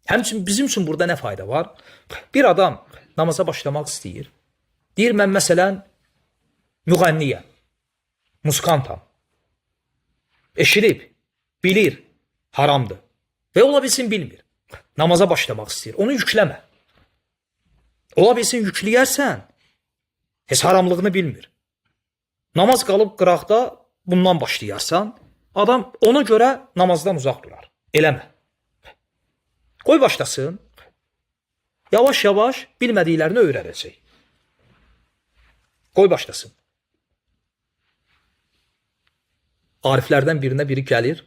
Həmçinin bizim üçün burada nə fayda var? Bir adam namaza başlamaq istəyir. Deyir mən məsələn müğənniyəm, musikantam. Eşidib, bilir, haramdır. Və ola bilsin bilmir. Namaza başlamaq istəyir. Onu yükləmə. Ola bilsin yükləyərsən, heç haramlığını bilmir. Namaz qalıb qıraqda bundan başlayarsan, adam ona görə namazdan uzaq durar. Eləmə. Qoy başlasın. Yavaş-yavaş bilmədiklərini öyrənəcək. Qoy başlasın. Ariflərdən birinə biri gəlir,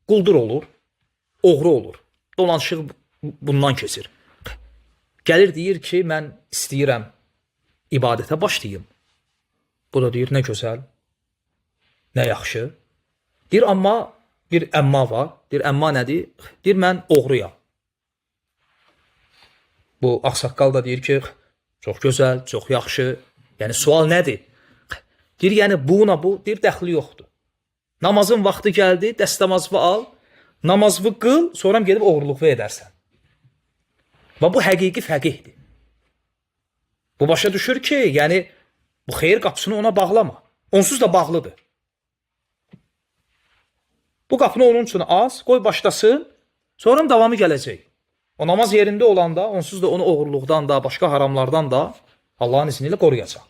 quldur olur, oğru olur. Dolanışıq bundan keçir. Gəlir deyir ki, mən istəyirəm ibadətə başlayım. Bu da deyir, nə gözəl, nə yaxşı. Deyir, amma bir əmma var. Deyir, əmma nədir? Deyir, mən oğruyam. Bu ağsaqqal da deyir ki, çox gözəl, çox yaxşı. Yəni sual nədir? Deyir, yəni buna bu, deyir, dəxli yoxdur. Namazın vaxtı gəldi, dəstəmazını al, namazını qıl, sonra gedib oğurluqu edərsən. Və bu həqiqi fəqihdir. Bu başa düşür ki, yəni bu xeyir qapısını ona bağlama. Onsuz da bağlıdır. Bu qapını onun üçün az, qoy başlasın, sonra davamı gələcək. O namaz yerində olanda onsuz da onu oğurluqdan da, başqa haramlardan da Allahın izni ilə qoruyacaq.